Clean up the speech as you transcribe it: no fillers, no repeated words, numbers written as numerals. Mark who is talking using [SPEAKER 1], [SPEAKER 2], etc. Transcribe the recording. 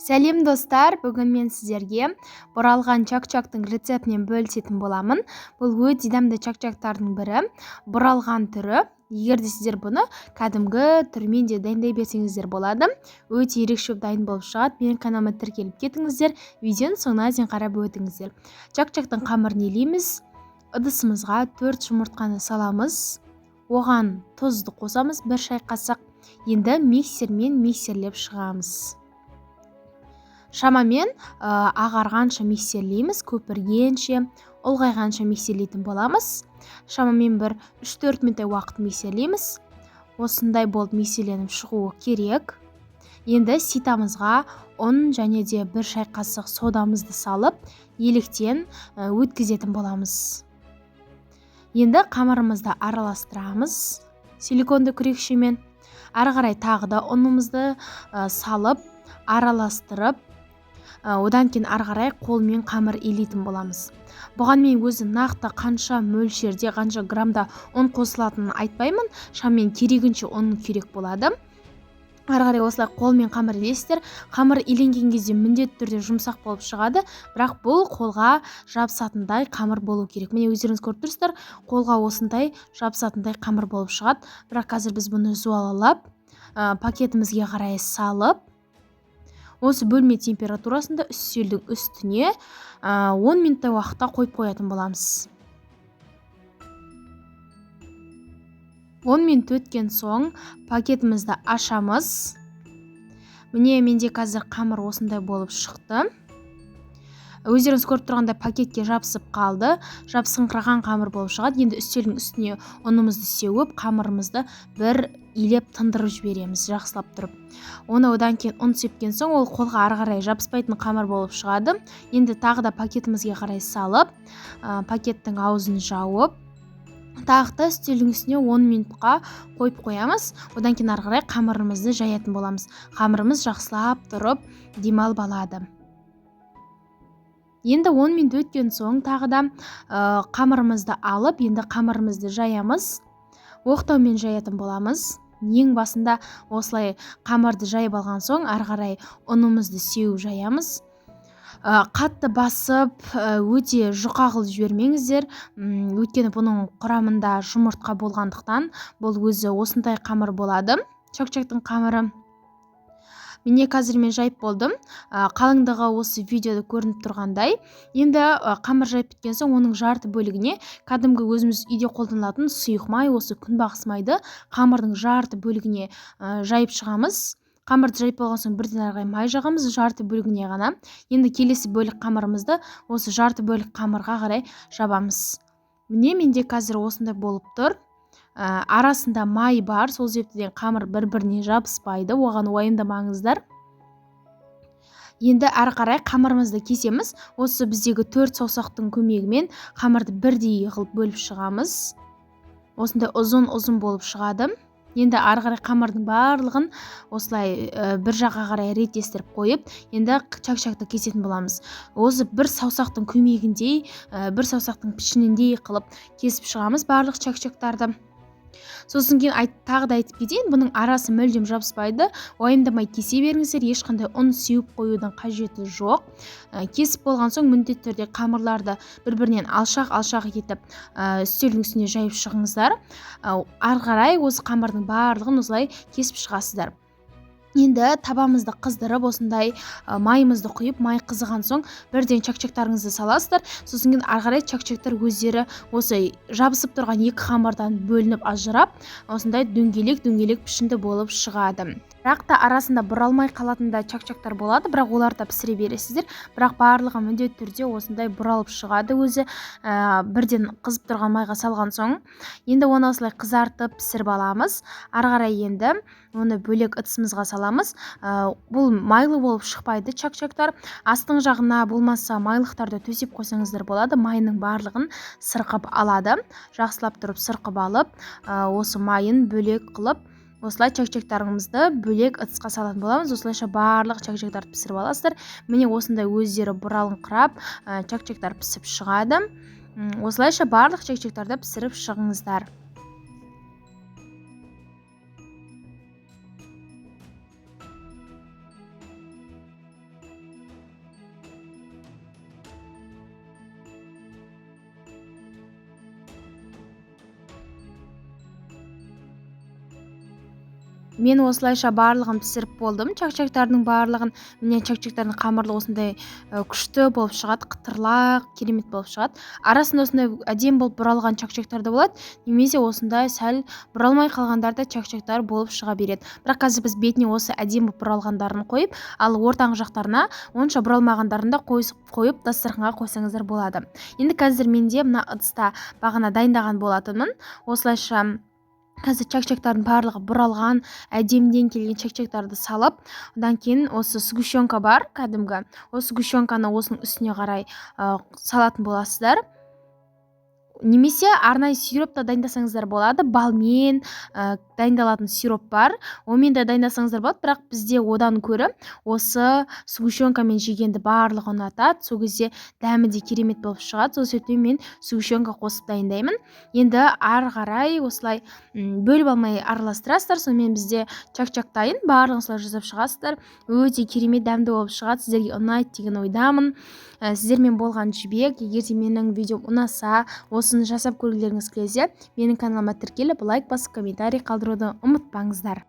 [SPEAKER 1] Сәлем, достар! Бүгін мен сіздерге бұралған чак-чактың рецептінен бөлісетін боламын. Бұл өте дәмді чак-чактардың бірі, бұралған түрі. Егер де сіздер бұны кәдімгі түрімен де дайындай берсеңіздер болады. Өте ерекше дайын болып шығады. Менің каналыма тіркеліп кетіңіздер, видеоның соңына дейін қарап өтіңіздер. Чак-чактың қамырын илейміз. Ыдысымызға 4 жұмыртқаны саламыз. Оған тұзды қосамыз, 1 шай қасық. Енді миксермен миксерлеп шығамыз. Шамамен ағарғанша миксерлейміз, көпіргенше, ұлғайғанша миксерлейтін боламыз. Шамамен бір 3-4 минуттай уақыт миксерлейміз. Осындай болып миксерленіп шығуы керек. Енді ситамызға ұн және де 1 шай қасық содамызды салып, електен өткізетін боламыз. Енді қамырымызды араластырамыз силиконды күрекшемен. Ары қарай тағы да ұнымызды салып, араластырып, одан кейін ары қарай қолмен қамыр илейтін боламыз. Бұған мен өзі нақты қанша мөлшерде, қанша граммда ұн қосылатынын айтпаймын, шамамен керегінше ұн керек болады. Ары қарай осылай қолмен қамыр илейсіздер. Қамыр иленген кезде міндетті түрде жұмсақ болып шығады, бірақ бұл қолға жабысатындай қамыр болу керек. Міне, өздеріңіз көріп тұрсыздар, қолға осындай жабысатындай қамыр болып шығады. Бірақ қазір біз бұны зуалалап, пакетімізге қарай салып, осы бөлме температурасында үстелдің үстіне 10 минуттай уақытта қойып қоятын боламыз. 10 минут өткен соң пакетімізді ашамыз. Міне, менде қазір қамыр осындай болып шықты. Өздеріңіз көріп тұрғандай пакетке жабысып қалды. Жабысыңқыраған қамыр болып шығады. Енді үстелдің үстіне ұнымызды сеуіп, қамырымызды бір илеп тындырып жібереміз, жақсылап тұрып. Оны одан кейін ұн сепкен соң ол қолға ары қарай жабыспайтын қамыр болып шығады. Енді тағы да пакетімізге қарай салып, пакеттің аузын жауып, тағы да үстелдің үстіне 10 минутқа қойып қоямыз. Одан кейін ары қарай қамырымызды жаятын боламыз. Қамырымыз жақсылап тұрып демалып алады. Енді 10 минут өткен соң тағы да қамырымызды алып, енді қамырымызды жаямыз. Оқтаумен жаятын боламыз. Ең басында осылай қамырды жайып алған соң ары қарай ұнымызды сеуіп жаямыз. Қатты басып, өте жұқа қылып жібермеңіздер. Өйткені бұның құрамында жұмыртқа болғандықтан бұл өзі осындай қамыр болады. Чак-чактың қамыры. Міне, қазір мен жайып болдым. Қалыңдығы осы видеода көрініп тұрғандай. Енді қамыр жайып біткен соң оның жарты бөлігіне кәдімгі өзіміз үйде қолданылатын сұйық май, осы күнбағыс майды қамырдың жарты бөлігіне жайып шығамыз. Қамырды жайып болған соң бірден ары қарай май жағамыз жарты бөлігіне ғана. Енді келесі бөлік қамырымызды осы жарты бөлік қамырға қарай жабамыз. Міне, менде қазір осындай болып тұр. Арасында май бар, сол себептен қамыр бір-біріне жабыспайды, оған уайымдамаңыздар. Енді әрі қарай қамырымызды кесеміз. Осы біздегі 4 саусақтың көмегімен қамырды бірдей қылып бөліп шығамыз. Осындай ұзын-ұзын болып шығады. Енді ары қарай қамырдың барлығын осылай бір жаққа қарай реттестіріп қойып, енді чак-чакты кесетін боламыз. Осы бір саусақтың көмегіндей, бір саусақтың пішініндей қылып кесіп шығамыз барлық чак-чактарды. Сосын кейін тағы да айтып кетейін, бұның арасы мүлдем жабыспайды. Уайымдамай кесе беріңіздер, ешқандай ұн сеуіп қоюдың қажеті жоқ. Кесіп болған соң міндетті түрде қамырларды бір-бірінен алшақ-алшақ етіп, үстелдің үстіне жайып шығыңыздар. Ары қарай осы қамырдың барлығын осылай кесіп шығасыздар. Енді табамызды қыздырып, осындай майымызды құйып, май қызыған соң бірден чак-чактарыңызды саласыздар. Сосын кейін ары қарай чак-чактар өздері осы жабысып тұрған екі қамырдан бөлініп ажырап, осындай дөңгелек-дөңгелек пішінді болып шығады. Бірақ та арасында бұралмай қалатын да чак-чактар болады, бірақ оларды да пісіре бересіздер. Бірақ барлығы міндетті түрде осындай бұралып шығады өзі, бірден қызып тұрған майға салған соң. Енді оны осылай қызартып пісіріп аламыз. Ары қарай енді оны бөлек ыдысымызға саламыз. Бұл майлы болып шықпайды чак-чактар. Астың жағына болмаса майлықтарды төсеп қойсаңыздар болады. Майының барлығын сырқып алады. Жақсылап тұрып сырқып алып, осы майын бөлек қылып, осылай чак-чактарымызды бөлек ыдысқа салатын боламыз. Осылайша барлық чак-чактарды пісіріп аласыздар. Міне, осындай өздері бұралыңқырап, чак-чактар пісіп шығады. Осылайша барлық чак-чактарды пісіріп шығыңыздар. Мен осылайша барлығын пісіріп болдым, чак-чактардың барлығын. Міне, чак-чактардың қамырлы осындай күшті болып шығады, қытырлақ, керемет болып шығады. Арасында осындай әдемі болып бұралған чак-чактар да болады немесе осындай сәл бұралмай қалғандар да чак-чактар болып шыға береді. Бірақ қазір біз бетіне осы әдемі болып бұралғандарын қойып, ал ортаңғы жақтарына онша бұралмағандарын да қойып, дастарханға қойсаңыздар болады. Енді қазір менде мына ыдыста бағана дайындаған болатынмын. Осылайша қазір чак-чактардың барлығы бұралған, әдеміден келген чак-чактарды салып, одан кейін осы сгущенка бар, кәдімгі осы сгущенканы осының үстіне қарай салатын боласыздар. Немесе арнайы сироп та дайындасаңыздар болады, балмен дайындалатын сироп бар, онымен де дайындасаңыздар болады. Бірақ бізде одан көрі осы сгущенкамен жегенді барлығы ұнатады, сол кезде дәмі де керемет болып шығады. Сол себептен мен сгущенка қосып дайындаймын. Енді ары қарай осылай бөліп алмай араластырасыздар. Сонымен бізде чак-чак дайын. Барлығын солай жасап шығасыздар, өте керемет дәмді болып шығады, сіздерге ұнайды деген ойдамын. Сіздермен болған Жібек. Егер де менің видеом ұнаса, осыны жасап көргілеріңіз келсе, менің каналыма тіркеліп, лайк басып, комментарий қалдыруды ұмытпаңыздар.